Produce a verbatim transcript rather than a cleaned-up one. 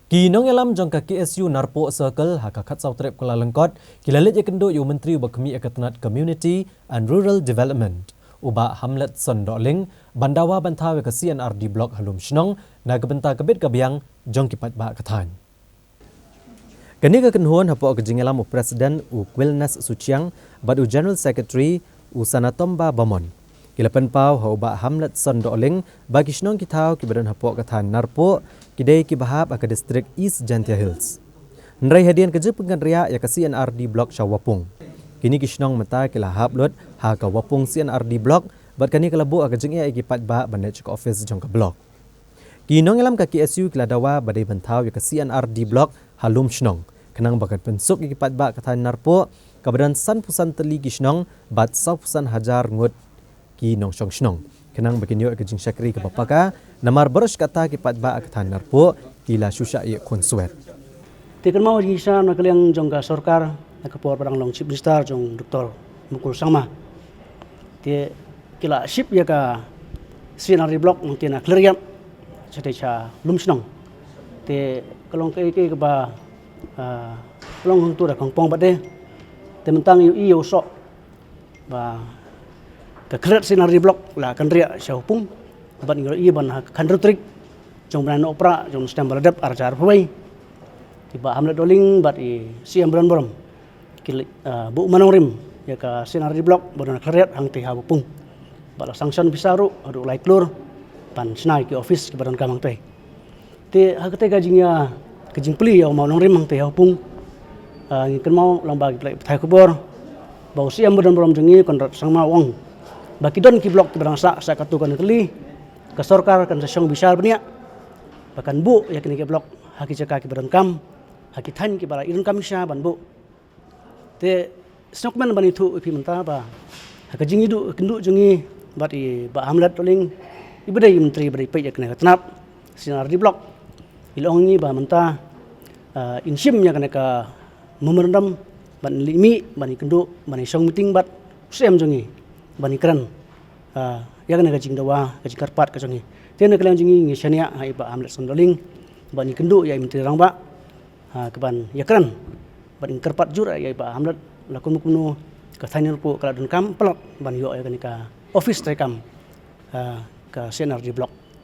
Ki nongïalam jong ka K S U Narpuh Circle ha ka khatsaw trep Kyllalyngkot ki la leit ïakynduh ïa u Myntri uba khmih ïa ka tnat Community and Rural Development, u Bah Hamletson Dohling, ban dawa ban thaw ïa ka C and R D Block ha Lumshnong na ka bynta ka bit ka biang jong ki paidbah ka thaiñ. Kane ka kynhun hapoh ka jingïalam u President u Quilnes Suchiang bad u General Secretary u Sanatomba Bamon, ki la pynpaw ha u Bah Hamletson Dohling ba ki shnong ki thaw kiba don hapoh ka thaiñ Narpuh ki dei kiba hap ha ka district East Jaintia Hills. Hynrei hadien ka jingpynkynriah ïa ka C and R D Block sha Wapung, kine ki shnong mynta ki la hap lut ha ka Wapung C and R D Block bad kane ka la buh ha ka jingeh ïa ki paidbah ban leit sha ka office jong ka block. Ki nongïalam ka K S U ki la dawa ba dei ban thaw ïa ka C and R D Block ha Lumshnong, khnang ba kan pynsuk ïa ki paidbah ka thaiñ Narpuh kaba don sanphew san tylli ki shnong bad sawphew san hajar ngut ki nongshong shnong, khnang ba kin ïoh ïa ka jingshakri kaba paka, namar baroh shi katta ki paidbah ka thaiñ Narpuh ki la shu shah ïeh khun swet. Te kynmaw jingïasyrdoh na ka liang jong ka sorkar na ka por ba dang long Chief Minister jong Doctor Mukul Sangma, te ki la ship ïa ka C and R D Block nangta na Khliehriat shatei sha Lumshnong. Te ka long kaei kaei kaba, ah, long hangtu da kongpong bad de. Te mynta ngi ïohi ïa u soh ba ka Khliehriat C and R D Block la kynriah sha Wapung, bad ngi ïohi ban ha ka khathynriew tarik jong u bnai Nohprah jong u snem ba la dep, ar hajar arphew wei, i Bah Hamlet Dohling bad i C M Brenbrom ki la, ah, buh mawnongrim ïa ka C and R D Block ba don ha Khliehriat hangtei ha Wapung, bad la sanction pisa ruh haduh lai klur ban shna ïa ki office kiba donkam hangtei. Te ha katei ka jingïa, ka jingplie ïa u mawnongrim hangtei ha Wapung, ah, ngi kynmaw lyngba ki pathai khubor ba u C M Brenbrom jong ngi, Conrad Sangma, u ong ba ki don ki block kiba dang sah, sah katto katne tylli, ka sorkar kan sa shong bishar bniah ba kan buh ïa kine ki block ha ki jaka kiba donkam, ha ki thaiñ kiba la i donkam shisha ban buh. Te sngewkmen ban ïathuh ïa phi mynta ba ha ka jingïaduh kynduh jong ngi bad i Bah Hamlet Dohling, iba dei i Myntri ba dei peit ïa kane ka tnat C and R D Block, i la ong ïa ngi ba mynta, ah, in shim ïa kane ka memorandum ban leit mih ban ïakynduh, ban ïashong meeting bad u C M jong ngi ban ïakren, ah, ïa kane ka jingdawa, ka jingkyrpad ka jong ngi. Te na ka liang jong ngi ngi shaniah ha i Bah Hamletson Dohling ban ïakynduh ïa i Myntri Rangbah, ha, ka ban ïakren bad in kyrpad jur ïa i Bah Hamlet, la kumno kumno ka thaiñ Narpuh ka la donkam palat ban ïoh ïa kane ka office treikam, ha, ka C and R D Block.